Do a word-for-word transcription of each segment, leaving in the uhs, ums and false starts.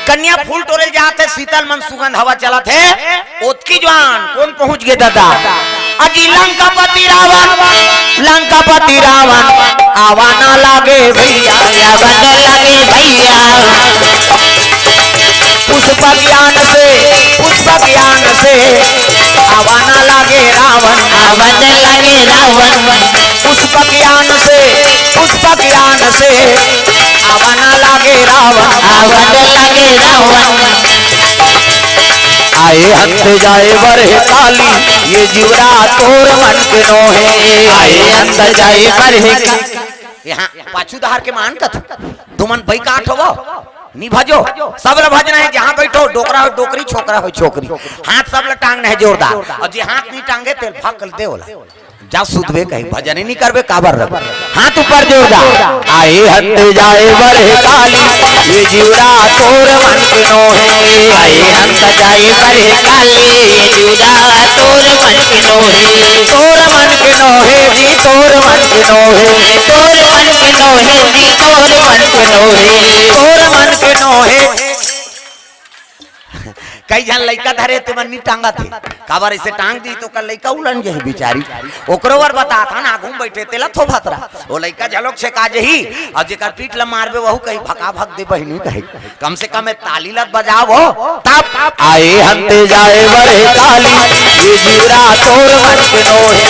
कन्या फूल टोरे जात हे, शीतल मन सुगंध हवा चलत हे। ओतकी जुवान कोन पहुंच गे दादा? अजी लंकापति रावण, लंकापति रावण, आवा ना लागे भैया, आवा ना लागे भैया। पुष्प ज्ञान से, पुष्प ज्ञान से, आवा ना लागे रावण, आवा ना लागे रावण। पुष्प ज्ञान से, पुष्प ज्ञान से, आवा ना लागे रावण, आवा ना लागे रावण। आए अंत जाए बरहे काली, ये जीवरा तोर मन के नोहे। आए अंत जाए बरहे का-, यहाँ पाछू डहर के मान कथ, तुमन बइकाठ होवो, नी भजो, सब ल भजना हे, जहाँ बइठो, डोकरा हो डोकरी, छोकरा हो छोकरी, हाथ सब ल टांगना हे जोरदार, अउ जे हाथ नी टांगे, तेल भक्कल दे ओला। जा सुतबे कहीं, भजन ही नी करबे, काबर रखबे? हाथ ऊपर जोरदार। आए हट जाए बरहे काली, ये जीवरा तोर मन के नोहे। आए हट जाए बरहे काली, ये जीवरा तोर मन के नोहे। तोर मन के नोहे जी, तोर मन के नोहे। तोर मन के नोहे जी, तोर मन के नोहे। तोर मन के नोहे। कई झन लइका धरे ते मन नी टांगत हे, काबर अइसे टांग दी तो कल लइका उलन जही बिचारी। ओकरो बर बतात हन, आगू म बइठे तेला थोभत रह। ओ लइका झलोक छेका जही, अउ जेकर पीठ ल मारबे वहू कही भका भक दे बहिनी कही। कम से कम ए ताली ल बजाव हो, तब। आए हंते जाए बरहे काली, ये जीवरा तोर मन के नोहे।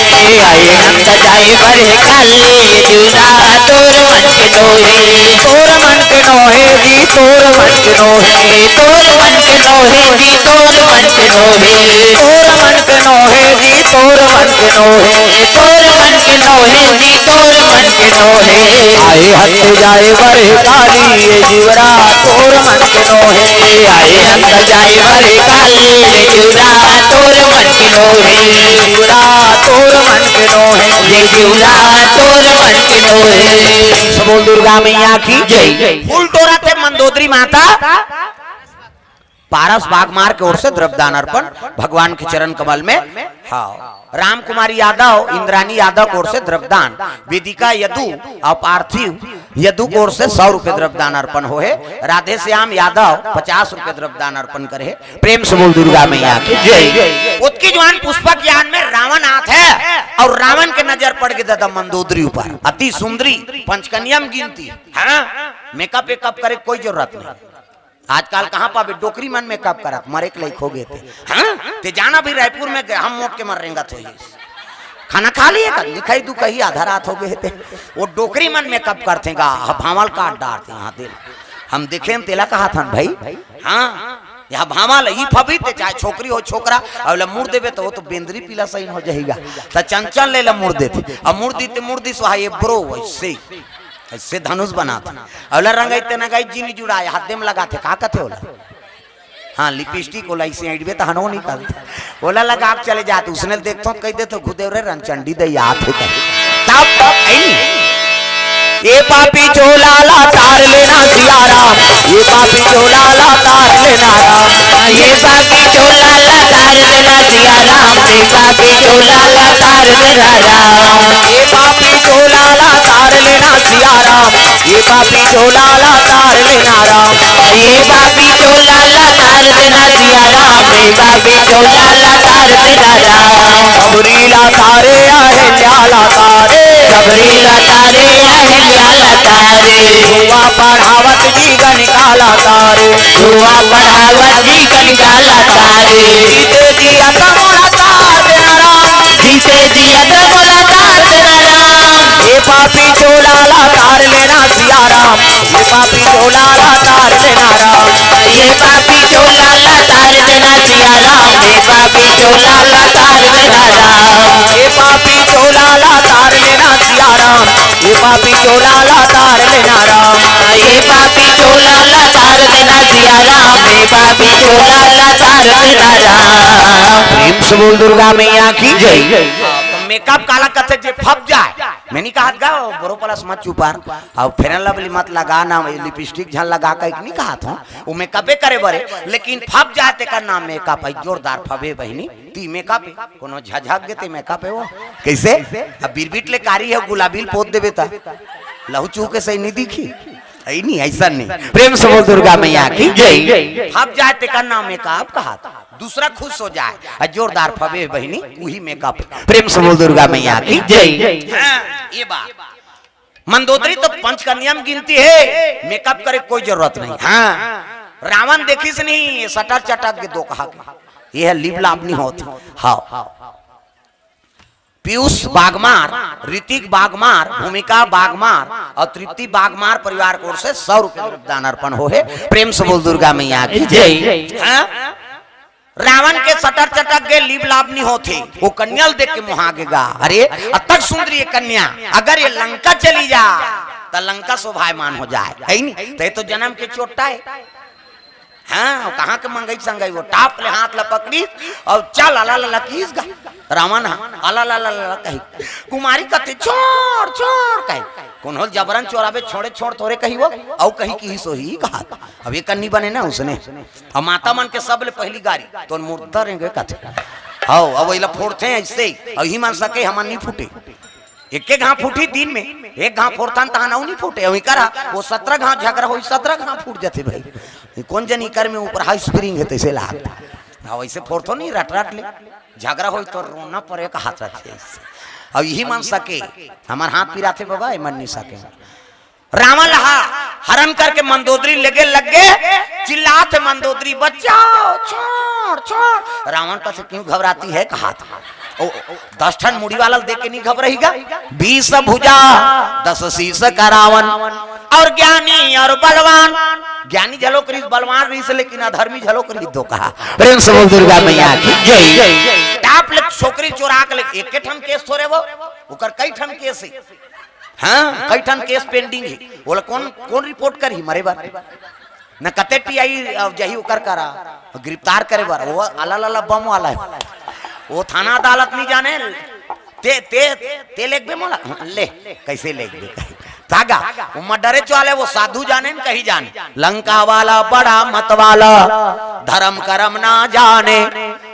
आए हंत जाए बरहे काली, ये जीवरा तोर मन के नोहे। तोर मन के नोहे जी, तोर मन के नोहे। तोर मन के नोहे जी, तोर मन के नोहे। तोर मन के नोहे जी, तोर मन के नोहे। तोर मन के नोहे जी, तोर मन के नोहे। आए हंते जाए बरहे काली, ये जीवरा तोर मन के नोहे। आए हंत जाए बरहे काली, ये जीवरा तोर मन के नोहे। जीवरा तोर मन के नोहे। ये जीवरा तोर मन के नोहे। सब बोल दुर्गा मैया की जय। फूल टोरत हे मंदोदरी माता। पारस बागमार के ओर से द्रव्यदान अर्पण भगवान के चरण कमल में। हाँ, राम कुमारी यादव, इंद्रानी यादव के ओर से द्रव्यदान, वेदिका यदु अउ पार्थिव यदु के ओर से सौ रुपये द्रव्यदान अर्पण होहे। राधेश्याम यादव पचास रुपये द्रव्यदान अर्पण करे हे। प्रेम से बोल दुर्गा मैया की जय। ओतकी जुवान पुष्पक यान में रावण आत हे अउ रावण के नजर पड़ गे दादा मंदोदरी ऊपर, अति सुंदरी, पंचकन्या म गिनती। हाँ, मेकअप वेकअप करे कोई जरूरत नहीं। आजकल कहाँ पाबे, डोकरी मन मेकअप करत, मरे के लायक हो गे ते। हाँ, ते जाना भी रायपुर में गे-, हम मोट के मर रेंगत होही। खाना खा लिए का? लिखाई दुखाई आधा रात हो गे ते। ओ डोकरी मन मेकअप करथे गा, ह-, भांवल काट डारथे, हाँ, दे। हम देखेन तेला कहत हन भाई। हाँ, यहाँ भांवल, ई फबी ते चाहे छोकरी हो छोकरा, अउ ला मुड़ देबे तो ओ तो बेंदरी पीला सही हो जाही गा। त चंचल ले ला मुड़ देथे, अउ मुड़ दी ते मुड़ दी सुहा ये ब्रो वैसे। अइसे धनुष बनात। अउ ला रंगई ते नंगई जी नी जुड़ाय, हाथे म लगाथे, का कथे ओला? हाँ, लिपस्टिक ओला अइसे अइंटबे त हनो निकलथे। ओला लगा के चले जात, उसने देखथों त कहि देथों, "घुदेव रे रनचंडी दई आत हे कहीं।" तब, तब, ऐ नी। ए पापी चोला ला तार लेना सिया राम, ए पापी चोला ला तार लेना राम। ए पापी चोला ला तार लेना सिया राम, ए पापी चोला ला तार लेना राम। ए पापी चोला ला तार लेना सिया राम, ए पापी चोला ला तार लेना राम। ए पापी चोला ला तार लेना सिया राम, ए पापी चोला ला तार लेना राम। सबरी ला तारे अहिल्या ला तारे, सबरी ला तारे अहिल्या ला तारे। धुआं पढ़ावत जी गणिका ला तारे, धुआं पढ़ावत जी गणिका ला तारे। जीते जी अतमोला तार देना राम, जीते जी अतमोला तार देना राम। ए पापी चोला ला तार लेना सिया राम, ए पापी चोला ला तार देना राम। ए पापी चोला ला तार देना सिया राम, ए पापी चोला ला तार देना राम। ए पापी चोला ला तार लेना सिया राम, ए पापी चोला ला तार लेना राम। ए पापी चोला ला तार देना सिया राम, ए पापी चोला ला तार देना राम। प्रेम से बोल दुर्गा मैया की जय। हाँ, त मेकअप काला कथे जे फब जाय। मैं नी कहत गा, बोरोप्लस मत चुपार, अउ फेयर लवली मत लगा ना, लिपस्टिक झन लगा कहिके नी कहत हों, ओ मेकअपे करे बर हे, लेकिन फब जाय तेकर नाम मेकअप हे, जोरदार फबे बहिनी, ती मेकअप हे, कोनो झझक गे ते मेकअप हे ओ। कइसे? अब बिरबिट ले कारी हे, गुलाबी ल पोत देबे त लहू चूहू के सही नी दिखी। है नहीं, ऐसा नहीं। प्रेम से बोल दुर्गा मैया की जय। फब जाए तेकर नाम मेकअप कहा था, दूसरा खुश हो जाए। आ जोरदार फबे बहिनी, वही मेकअप। प्रेम से बोल दुर्गा मैया की जय। हाँ, ये बात। मंदोदरी तो पंचकन्या में गिनती है, मेकअप करे कोई जरूरत नहीं। हाँ, रावण देखिस नहीं, ये सटर चटक के दो कहा के। ये है लिप लाप नहीं होती। हाँ, पीयूष बागमार, ऋतिक बागमार, भूमिका बागमार और तृप्ति बागमार परिवार की ओर से सौ रुपए दान अर्पण हो है। प्रेम से बोल दुर्गा मैया की जय। हाँ? रावण के सटर चटक गे, लिप लाप नहीं होते, वो कन्या ल देख के मुहा गे गा। अरे, अतक सुंदर ये कन्या, अगर ये लंका चली जा, तो लंका शोभायमान हो जाए, है नहीं? तो ये तो जन्म के चोट्टा है। हाँ, कहाँ के मंगई संगई, वो टाप ले हाथ ला पकड़ी और चल अला ला ला कीस गा। रावण हा, अला ला ला ला कही। कुमारी कथे, "छोड़, छोड़," कही। कोनो ल जबरन चोराबे, "छोड़े, छोड़," तोरे कही वो, अउ कही कि ही सोही कहा। अब ये कन्नी बने ना उसने। अब माता मन के सब ले पहली गारी, "तोर मुर्दा रेंगे," कथे। हौ, अब वही ला फोड़ते हैं ऐसे ही। अब ही मन सके, हमन नहीं फूटे। एक एक घाव फूटी दिन में, एक घाव फोड़थन तहां अउ नहीं फूटे। अउ इकर हा, वो सत्रह घाव झगड़ा होई, सत्रह घाव फूट जाते भाई। ये कौन जन इकर में ऊपर हाई स्प्रिंग है, तैसे लागता। अब ऐसे फोड़थो नहीं, रट रट ले। झगड़ा होई तो रोना पड़े का हाथ रखे ऐसे। अब यही मन सके, हमार हाथ पिराथे बाबा, ये मन नहीं सके। रावण हा हरण करके मंदोदरी लेगे लग गे, चिल्लात हे मंदोदरी, "बचाओ, छोड़, छोड़।" रावण कथे, "क्यों घबराती है?" कहा था। ओ, ओ, दस ठन मुड़ी वाला ल देख के नहीं घबराही गा। बीस भुजा, दस शीश का रावण, और ज्ञानी और बलवान। ज्ञानी झलोक रहिस, बलवान रहिस, लेकिन अधर्मी झलोक रहिस दो कहा। प्रेम से बोल दुर्गा मैया की जय। टाप ले छोकरी चोरा के ले, एक ठन केस थोरे वो, ओकर कई ठन केस है। हाँ, कई ठन केस पेंडिंग है। बोला, "कौन, कौन रिपोर्ट करही मरे बर? न कते टीआई अब जही ओकर करा, गिरफ्तार करे बर।" वो अला लला बम वाला है, वो थाना अदालत नहीं जाने। ते, ते, ते लेगबे मोला? हाँ, ले, कैसे लेगबे? तागा, वो मर्डरे चो वाले, वो साधु जाने न कही जाने। लंका वाला बड़ा मत वाला, धर्म कर्म ना जाने,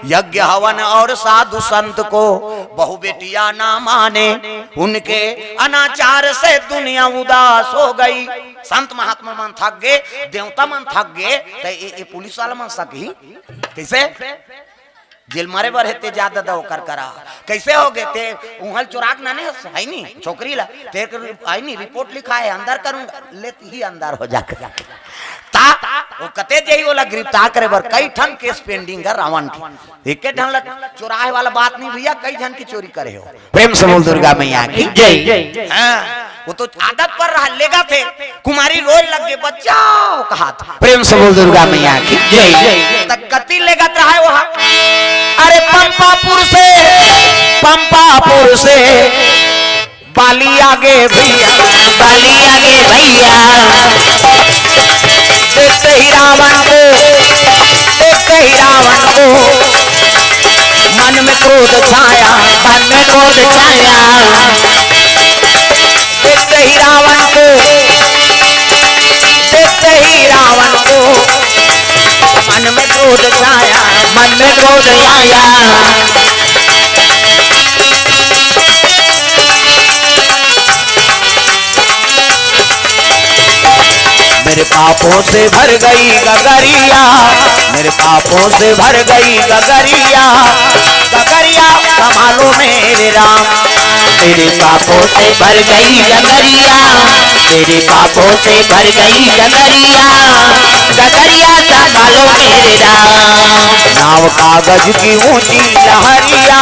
यज्ञ हवन और साधु संत को, बहु बेटियां ना माने। उनके अनाचार से दुनिया उदास हो गई। संत महात्मा मन थक गे, देवता मन थक गे, त ए, ए पुलिस वाला मन सकही कैसे? जेल मरे बर हे ते जा ददा ओकर करा। कैसे हो गे ते? उहल चोराक नाने है नी छोकरी ला, ते कर, है नी, रिपोर्ट लिखा है, अंदर करूंगा, लेत ही अंदर हो जाके। ता वो कते जही ओला गिरफ्तार करे बर कई ठन केस पेंडिंग है रावण के। एके ठन ला चोराए वाला बात नहीं भैया, कई झन की चोरी करे हो। प्रेम से बोल दुर्गा मैया की जय। हाँ, वो तो आदत पर रहा, लेगा थे। कुमारी रोए लग गे, "बचाओ," कहा था। प्रेम से बोल दुर्गा मैया की जय। त कति लेगत रहा है वो। अरे पंपापुर से, पंपापुर से बाली आगे भैया, बाली आगे भैया। देखते ही रावण को, देखते ही रावण को मन में क्रोध छाया, मन में क्रोध छाया। देखते ही रावण को, देखते ही रावण को मन में क्रोध छाया, मन में क्रोध छाया। मेरे पापों से भर गई गगरिया, मेरे पापों से भर गई गगरिया, गगरिया संभालो मेरे राम। मेरे पापों से भर गई गगरिया, मेरे पापों से भर गई गगरिया, गगरिया संभालो मेरे राम। नाव कागज की ऊंची लहरिया,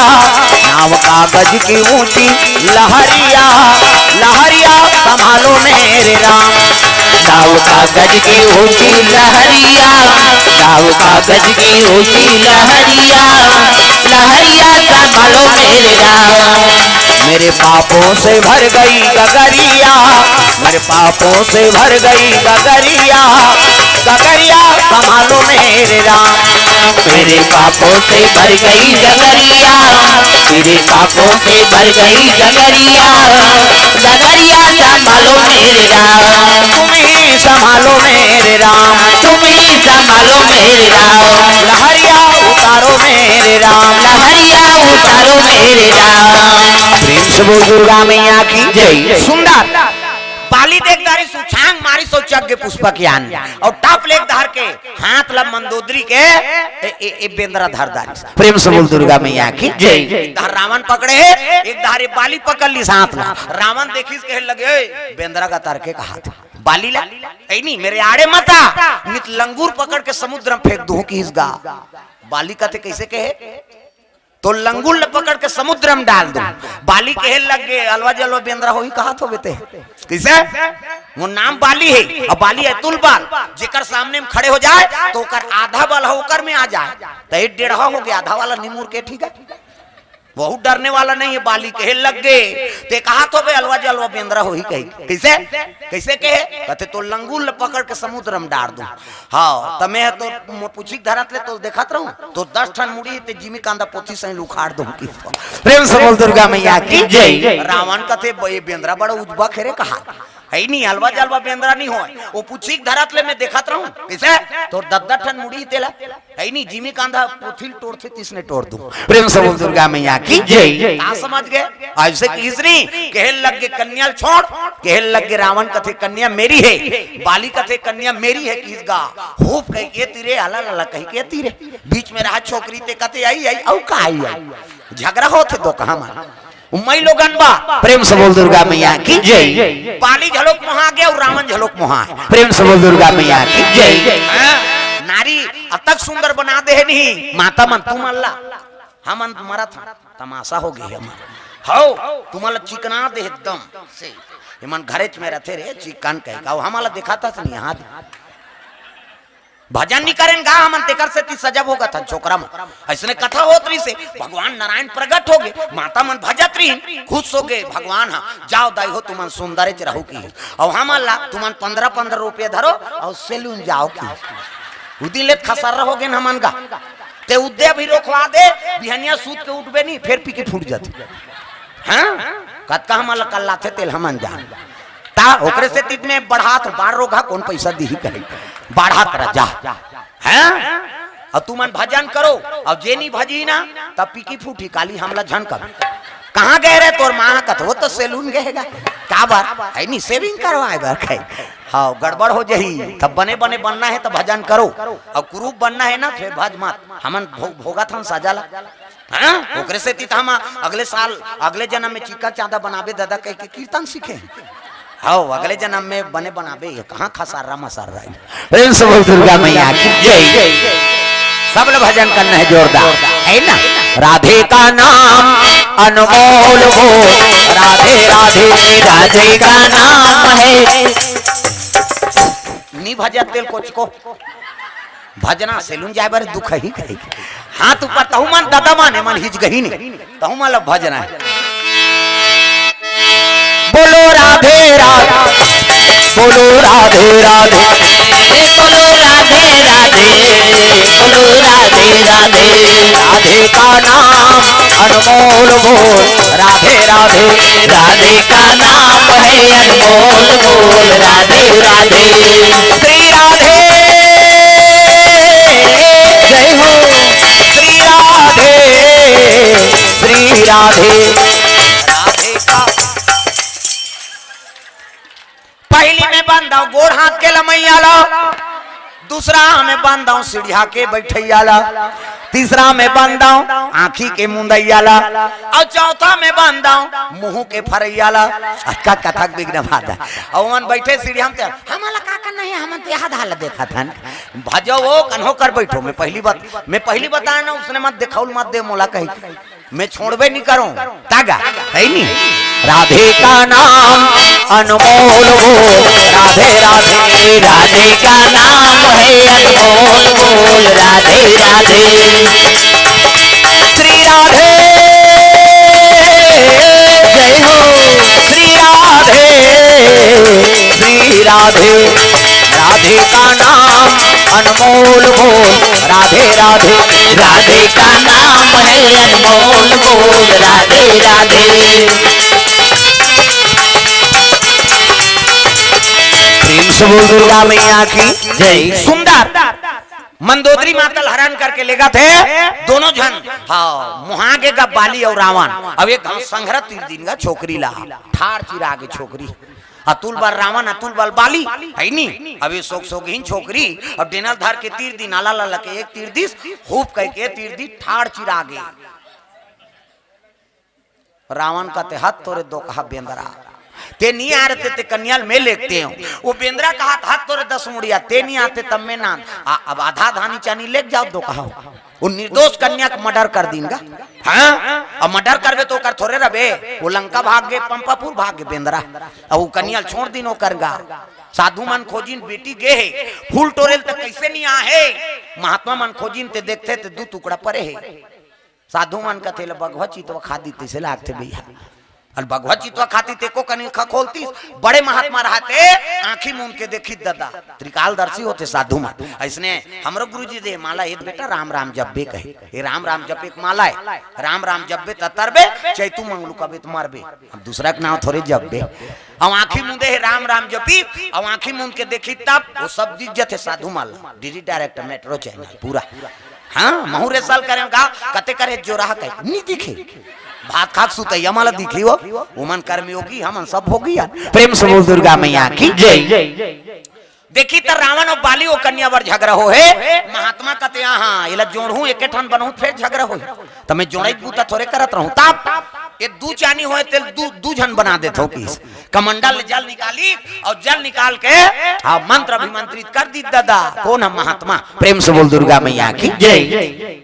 नाव कागज की ऊंची लहरिया, लहरिया संभालो मेरे राम। नाव कागज की ऊंची लहरिया, नाव कागज की ऊंची लहरिया, लहरिया संभालो मेरे राम। मेरे पापों से भर गई गगरिया, मेरे पापों से भर गई गगरिया, गगरिया संभालो मेरे राम। मेरे पापों से भर गई गगरिया, मेरे पापों से भर गई गगरिया, गगरिया संभालो मेरे राम। तुम ही संभालो मेरे राम, तुम ही संभालो मेरे राम। लहरिया उतारो मेरे राम, लहरिया उतारो मेरे राम। प्रेम से बोल दुर्गा मैया की जय। सुंदर। बाली देख डारिस, उछांग मारिस अउ चघ गे पुष्पक यान, अउ टप ले एक डहर के हाथ ला मंदोदरी के ए, ए, ए बेंदरा धर डारिस। प्रेम से बोल दुर्गा मैया की जय। एक डहर रावण पकड़े हे, एक डहर ये बाली पकड़ लिस हाथ ला। रावण देखिस, कहे लगे, "ए, बेंदरा का तरके कहा था बाली ला, ए नहीं, मेरे आड़े मत आ, नित लंगूर पकड़ के समुद्र में फेंक दूं," किहिस गा। बाली कथे, "कैसे कहे?" "तो लंगूर ल पकड़ के समुद्र में डाल दूं।" बाली कहे लग गे, "अलवा जलवा बेंदरा होही कहात होबे ते।" "कैसे?" "वो नाम बाली हे, अउ बाली अतुल बल, जेकर सामने में खड़े हो जाए तो ओकर आधा बल ह ओकर में आ जाए, तो एक डेढ़ा हो गया, आधा वाला निमुर के, ठीक है, बहुत डरने वाला नहीं है।" बाली कहे लग गे, "ते कहात होबे अलवा जलवा बेंदरा होही कही।" "कैसे?" "कैसे कहे?" कथे, "तो लंगूर ल पकड़ के समुद्र में डार दूं।" "हाँ, त मैं तो मोर पुछी के धरत ले तो देखत रहूं, तो दस ठन मुड़ी ते जिमी कांदा पोथी सही उखाड़ दूं कि।" प्रेम से बोल दुर्गा मैया की जय। रावण कथे, "ब-, ये बेंदरा बड़ा उजबा खेरे कहा, है नहीं, अलवा जलवा बेंदरा नहीं होय, वो पुछी के धरत ले मैं देखत रहूं, कैसे तोर दस दस ठन मुड़ी तेला, है नहीं, जिमी कांदा पोथी ल टोरथे तिसने टोर दूं।" प्रेम से बोल दुर्गा मैया की जय। का समझ गे? ऐसे किहिस नी, कहे लग गे, "कन्या ल छोड़।" कहे लग गे रावण कथे, "कन्या मेरी है।" बाली कथे, "कन्या मेरी है," किहिस गा। "होप कह के तीरे, आला लाला कह के तीरे।" बीच में रहा छोकरी ते कथे, "आई, आई, अउ का आई, आई?" झगड़ा होथे दो कहा मा। उम्मई लोगन बा, प्रेम से बोल दुर्गा मैया की जय। बाली झलोक मोहा गे अउ रावण झलोक मोहा हे। प्रेम से बोल दुर्गा मैया की जय। हाँ, नारी अतक सुंदर बना दे हे नहीं, माता मन तुमन ला, हमन मरत हन, तमाशा हो गे हमन। हौ, तुमन ला चिकना दे एकदम से। एमन घरेच में रथे रे, चिकन कहे का, हमन ला देखाथस नहीं, यहाँ दे। भजन नी करेन गा हमन, तेकर सेती सजब होगत हन छोकरा मन। अइसने कथा होत रहिसे, भगवान नारायण प्रगट होगे, माता मन भजत रहिन, खुश होगे भगवान ह, "जाव दाई हो, तुमन सुंदरेच रहू," किहिस। "अउ हमन ला तुमन पंद्रह पंद्रह रुपया धरो अउ सैलून जाव," किहिस। उ दिन ले खसर्रा होगेन हमन गा। ते उद्या भी रोकवा दे, बिहनिया सूत के उठबे नी, फेर पी के फूट जाथे। हाँ? कतका हमन ला कल्लाथे तेल हमन जान। ता ओकरे सेती त में बढ़ात बार रोगहा कोन पैसा दिही कहे। बढ़ात रह जा। हैं? अउ तुमन भजन करो, अउ जे नी भजी ना, तब पीकी फूटी काली हमला झन कर। "कहाँ गए रे तोर माँ?" कथे, "वो तो सैलून गए गा।" "का बार?" "है नी, सेविंग करवाए बर कहे।" हाँ, गड़बड़ हो जही। तब बने बने बनना हे त भजन करो, अउ कुरूप बनना हे ना, फेर भज मत। हमन भो-, भोगत हन सजा ला। हाँ? ओकरे सेती त हम अगले साल, अगले जनम में चिक्का चांदा बनाबे दादा कह के कीर्तन सीखे। हौ, अगले जनम में बने बनाबे, ये कहाँ खसारा मसारा है? प्रेम से बोल दुर्गा मैया की जय। सब लोग भजन करना है जोरदार, है ना? राधे का नाम अनमोल हो, राधे राधे राधे का नाम है। नी भजत तेल कोच को। भजना सेलून जाए बर दुख ही कहे। हाथ ऊपर तहु मन ददा मन, एमन हिच गही ने। तहु मन ला भजना हे। बोलो राधे राधे, बोलो राधे राधे, बोलो राधे राधे, बोलो राधे राधे। राधे का नाम अनमोल बोल, राधे राधे। राधे का नाम है अनमोल बोल, राधे राधे। श्री राधे, जय हो। श्री राधे, श्री राधे। राधे का पहली में बांधव गोड़ हाथ के लमैया ला, दूसरा में बांधव सीढ़िया के बैठैया ला, तीसरा में बांधव आँखी के मुंदैया ला, अउ चौथा में बांधव मुंह के फरैया ला। अतका कथक विघ्न बाधा। अउ ओमन बैठे सीढ़िया में ते, "हमन ला का करना हे, हमन तो यहाँ धाल देखत हन।" भजो वो कन्हो कर बैठो, मैं पहली बात, मैं पहली बताया ना, उसने मत देखाउल मत दे मोला कही। मैं छोड़बे नहीं करूं, तागा, है नी? राधे का नाम अनमोल बोल, राधे राधे। राधे का नाम है अनमोल बोल, राधे राधे। श्री राधे, जय हो। श्री राधे, श्री राधे। राधे का नाम अनमोल बोल, राधे राधे। राधे का नाम है अनमोल बोल, राधे राधे। प्रेम से बोल दुर्गा मैया की जय। सुंदर मंदोदरी माता ल हरण करके लेगथे दोनों झन। हाँ, मुहा गे गा बाली अउ रावण। अब एक हम संघरा तीर दिन गा छोकरी ला, ठार चिरा गे छोकरी। अतुल बल रावण, अतुल बल बाली, हइ नी? अब ये सोग सोगहिन छोकरी, अब डेनल धर के तीर दी, नाला ला लके एक तीर दिस, हुप कहिके तीर दी, ठाड़ चिरा गे। रावण कथे, "हत तोरे दोकहा बेंदरा, ते नी आरे ते, ते कन्या ल मैं लेगतेंव।" वो बेंदरा कहत, "हत तोरे दस मुड़िया, ते नी आते तब मैं नान।" आ, अब आधा धानी चानी लेग जाव दोकहा। वो निर्दोष कन्या के मर्डर कर दीन गा। हाँ, अब मर्डर करबे त ओकर थोरे रहबे, वो लंका भाग गे, पंपापुर भाग गे बेंदरा। अब वो कन्या ल छोड़ दीन ओकर गा। साधु मन खोजिन, बेटी गे हे, फूल टोरे ल त कइसे नी आहे? महात्मा मन खोजिन ते देखथे ते दू टुकड़ा परे हे। साधु मन कथे, "ले बघवा चितवा खा दी, तइसे लागथे भैया।" अउ बघवा चितवा खाती ते को कनी खखोलतीस, बड़े महात्मा रहते, आँखी मूंद के देखी ददा, त्रिकालदर्शी होते साधु मन। अइसने हमरो गुरुजी दे माला, "ए बेटा राम राम जपबे," कहे, "ए राम राम जपे के माला हे, राम राम जपबे त तरबे, चैतू मंगलू कबे त मरबे।" अब दूसरा के नाव थोरे जपबे। अब आँखी मूंदे हे राम राम जपी, अब आँखी मूंद के देखी तब वो सब दिख जथे साधु मन ला। डीडी डायरेक्टर मेट्रो चैनल पूरा। हाँ, महूँ रे साल करेंव गा, कते करे जोराह कहे, नी दिखे। भात खाक सुतैया माला दिखी हो, उमन कर्मयोगी, हमन सब भोगी यार। प्रेम से बोल दुर्गा मैया की जय। देखी त रावण अउ बाली ओ कन्या बर झगरा होहे, महात्मा कथे, "हाँ, एला जोड़हूँ, एके ठन बनहूँ, फेर झगरा होही।" त मैं जोड़ई के बूता थोरे करत रहूँ। तब ये दू चानी होए, तेल दू, दू झन बना देत हो किस। कमंडल ले जल निकाली अउ जल निकाल के, हाँ, मंत्र अभिमंत्रित कर दी ददा। कोन ह महात्मा? प्रेम से बोल दुर्गा मैया की जय।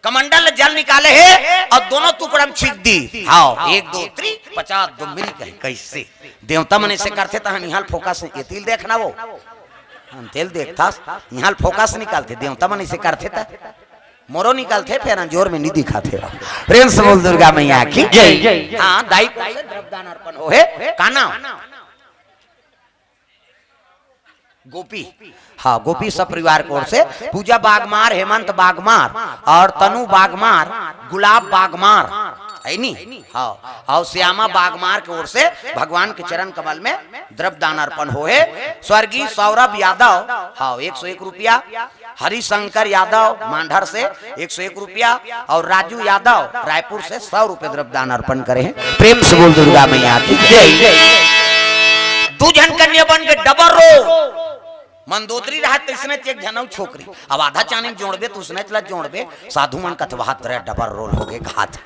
कमंडल ले जल निकाले हे अउ दोनों टुकड़ा में छींक दी। हाँ, एक दो तीन, पचास दो मिल गए। कइसे? देवता मन अइसे करथे तहन इहाँ ल फोकस नहीं, एती ल देखना वो। अंते ल देखथस, इहाँ ल फोकस निकलथे, देवता मन अइसे करथे त मोरो निकलथे, फेर अंजोर में नी दिखाथे। प्रेम से बोल दुर्गा मैया की जय। हाँ, दाई को से द्रव्यदान अर्पण होहे, का नाम? गोपी। हाँ, गोपी सब परिवार की ओर से पूजा बागमार, हेमंत बागमार अउ तनु बागमार, गुलाब बागमार, हइ नी? हाँ, अउ श्यामा बागमार की ओर से भगवान के चरण कमल में द्रव्यदान अर्पण होहे। स्वर्गीय सौरभ यादव, हाँ, एक सौ एक रुपया, हरिशंकर यादव मांढर से एक सौ एक रुपया अउ राजू यादव रायपुर से सौ रुपये द्रव्यदान अर्पण करे हे। प्रेम से बोल दुर्गा मैया की जय। दू झन कन्या बन के डबल रोल। मंदोदरी रहत तइसने एक झन अउ छोकरी। अब आधा चानी जोड़बे त उसने चला जोड़बे। साधु मन कथवाहत रहे डबल रोल होगे कहात।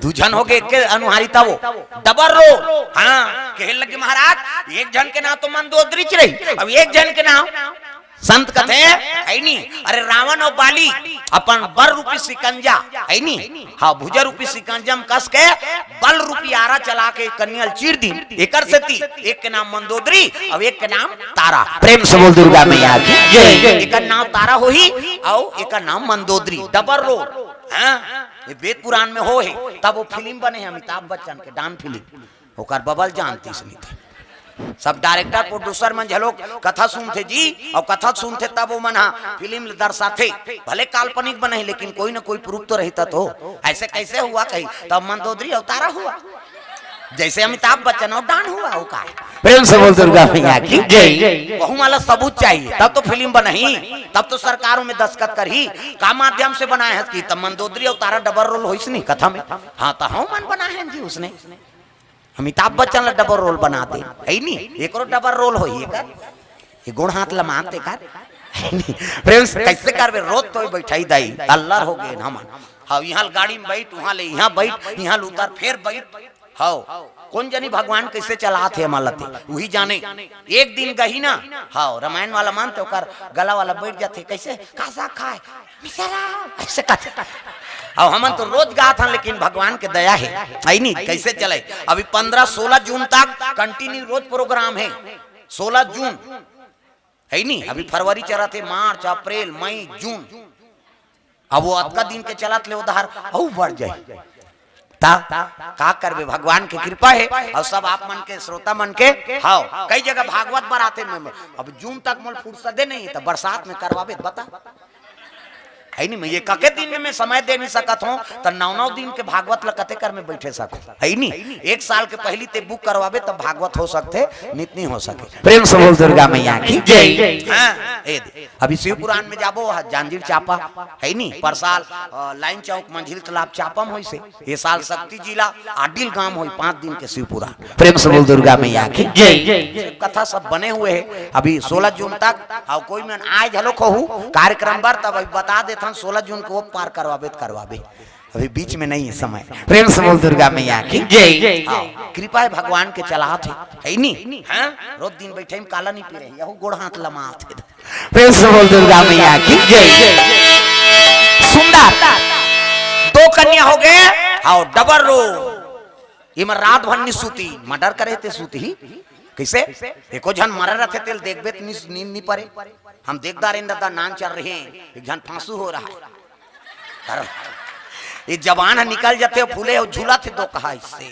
दू झन होगे एक के अनुहारी तब वो। Double role. हाँ, कहे लगे महाराज, एक झन के नाव तो मंदोदरीच रही, अब एक झन के नाव संत कथे, हइ नी? अरे रावण अउ बाली अपन बर रूपी शिकंजा, हइ नी? हाँ, भुजा रूपी शिकंजा म कस के बल रूपी आरा चला के कन्या ल चीर दीन। एकर सेती एक के नाम मंदोदरी अउ एक के नाम तारा। प्रेम से बोल दुर्गा मैया की जय। एकर नाम तारा होही अउ एकर नाम मंदोदरी। Double role. हाँ, ये वेद पुराण में होहे। तब वो फिल्म बने हे अमिताभ बच्चन के, डॉन फिल्म। ओकर बबल जानतीस नहीं थे। सब डायरेक्टर प्रोड्यूसर मन झलोक कथा सुनथे जी, अउ कथा सुनथे तब वो मन हा फिल्म ल दर्शाथे। भले काल्पनिक बनही, लेकिन कोई ना कोई प्रूफ तो रहिता तो। अइसे कइसे हुआ कही, तब मंदोदरी अउ तारा हुआ, जइसे अमिताभ बच्चन अउ डॉन हुआ, वो का हे? प्रेम से बोल दुर्गा मैया की जय। वहू माला सबूत चाहिए, तब तो फिल्म बनही, तब तो सरकारों में दस्तखत करही। का माध्यम से बनाए हस कि तब मंदोदरी अउ तारा डबल रोल होइस नहीं कथा में? हाँ, त हमन बनाए हन जी उसने। अमिताभ बच्चन ला डबल रोल बना दे, हइ नी? एकरो डबल रोल होही एकर। ये गोड़ हाथ लमात एकर। हइ नी? प्रेम से कइसे करबे? रोज तो बइठाही दाई, अल्लर होगे हमन। हाँ, इहाँ ले गाड़ी में बइठ, उहाँ ले इहाँ बइठ, इहाँ ले उतर, फेर बइठ। हाँ, कोन जनी भगवान कइसे चलात हे हमन ला ते, उही जाने। एक दिन गही ना, हाँ, रामायण वाला मन ते ओकर गला वाला बइठ जाथे, कइसे? का साग खाए? मिसेरा, अइसे कथे। अब हमन तो रोज गात हन, लेकिन भगवान के दया हे, हइ नी? कइसे चले? अभी पन्द्रह सोलह जून तक कंटिन्यू रोज प्रोग्राम हे। सोलह जून, हइ नी? अभी फरवरी चलत हे, मार्च, अप्रैल, मई, जून। अब वो अतका दिन के चलत ले उधार अउ बढ़ जाही। त का करबे, भगवान के कृपा हे। अउ सब आप मन के, श्रोता मन के, हाँ, कई जगह भागवत बर आथे। मैं, अब जून तक मोला फुर्सते नहीं, त बरसात में करवाबे त बता। है नी, मैं ये कके दिन में मैं समय दे नहीं सकत हूँ, त नौ नौ दिन के भागवत ल कते कर में बैठे सकूँ, है नी? एक साल के पहली ते बुक करवाबे, तब भागवत हो सकथे, नित नहीं हो सके। प्रेम से बोल दुर्गा मैया की जय। हाँ, ए दे। अभी शिव पुराण में जाबो, हाँ, जांजगीर चांपा, है नी? पर साल, अ, लाइन चौक, मंझिल तालाब, चांपा में होइसे। ये साल सक्ती जिला, आडिल गांव होई, पांच दिन के शिव पुराण। प्रेम से बोल दुर्गा मैया की जय। कथा सब बने हुए है, अभी सोलह जून तक। अउ कोई मन आए घलो कहू कार्यक्रम बर, तब अभी बता देथन, सोलह जून को पार करवाबे त करवाबे, अभी बीच में नहीं है समय। प्रेम से बोल दुर्गा मैया की जय। हाँ, कृपा है भगवान के चलात है, है नी? हाँ? रोज दिन बैठे में काला नहीं पी रही, यहू गोड़ हाथ लमात है। प्रेम से बोल दुर्गा मैया की जय। सुंदर, दो कन्या हो गए, हाँ, डबल रोल। ये में रात भर नहीं सूती, मर्डर करे ते सूती ही। कैसे? एको झन मरे रथे, तेल देखबे त नी-, नींद नहीं परे। हम देखदा रेन दादा, नान चल रहे हैं, एक झन फांसू हो रहा है। कर, ये जबान है निकल जाते हो, फूले हो, झूला थे दो कहा इससे।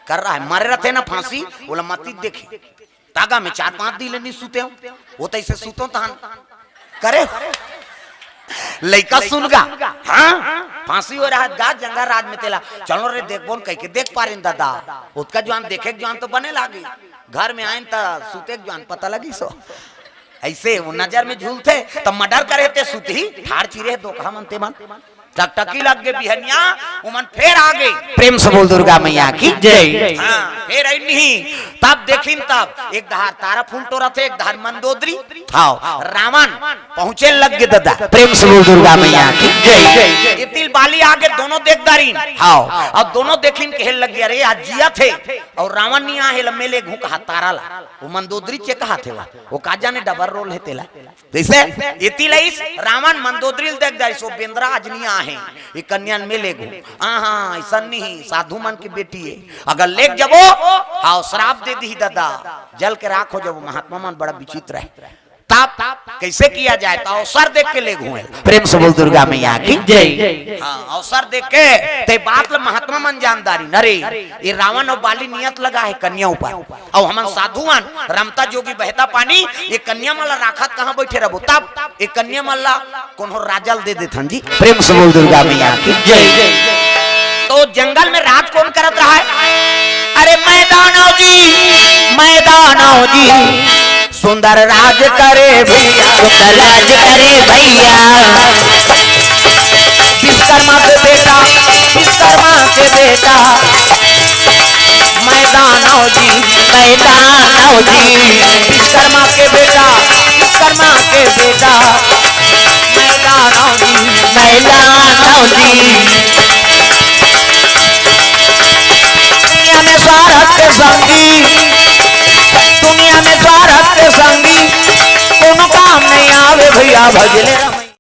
कर रहा है, मरे रथे ना फांसी, बोला मती देखे। तागा में चार पांच दिन ले नहीं सूते हो, वो तो ऐसे सूतो तहन करे हो। लइका सुन गा, हाँ, फांसी हो रहा गा, जंगल राज में तेला, चलो रे देखबोन कह के देख पारेन दादा, ओतका जवान देखे के जवान तो बने लागी, घर में आएन त सूते के जवान पता लगी सो। ऐसे वो नजर में झूलथे, त मर्डर करे ते सुतही, ठाड़ चिरे दो कहा मनते मन। टकटकी लग गे बिहनिया, उमन फेर आ गे। प्रेम से बोल दुर्गा मैया की जय। हाँ, फेर आई नहीं, तब देखिन तब एक धार तारा फूल टोरथे, एक धार मंदोदरी। हाँ, रावण पहुंचे लग गे दादा। प्रेम से बोल दुर्गा मैया की जय। ये तिल बाली आगे दोनों देख दारिन। हाँ, अब दोनों देखिन कहे लग गया, "अरे, आज जिया थे और रावण नहीं आहे, लम्मे ले घू कहा तारा ला।" वो मंदोदरी चे कहा थे, वो, वो का जाने डबल रोल है तेला। जैसे इति लइस रावण मंदोदरी ल देख जाइस, वो बेंदरा आज नहीं आहे, ये कन्या ल में ले घू। हाँ, हाँ, ऐसा नहीं, साधु मन की बेटी है, अगर लेग जबो, हाँ, श्राप दे दी दादा, जल के राख हो जबो। महात्मा मन बड़ा विचित्र है। तब कैसे किया जाए? तो अवसर देख के ले घूमे। प्रेम से बोल दुर्गा मैया की जय। हाँ, अवसर देख के ते बात ल महात्मा मन जानदारी। अरे, ये रावण और बाली नियत लगा है कन्या ऊपर, और हमन साधु मन रमता जोगी बहता पानी, ये कन्या मन ला राखत कहाँ बैठे रहबो? तब ये कन्या मन ला कोनो राजा ल दे देथन जी। प्रेम से बोल दुर्गा मैया की जय। तो जंगल में राज कौन करत रहा है? अरे मैदानव जी, मैदानव जी, सुंदर राज करे भैया, सुंदर राज करे भैया। विश्वकर्मा के बेटा, विश्वकर्मा के बेटा, मैदानव जी, मैदानव जी, विश्वकर्मा के बेटा, विश्वकर्मा के बेटा, मैदानव जी, मैदानव जी। दुनिया में स्वार्थ के संगी, दुनिया में स्वार्थ के संगी, कोनो काम नहीं आवे भैया, भजले रहो।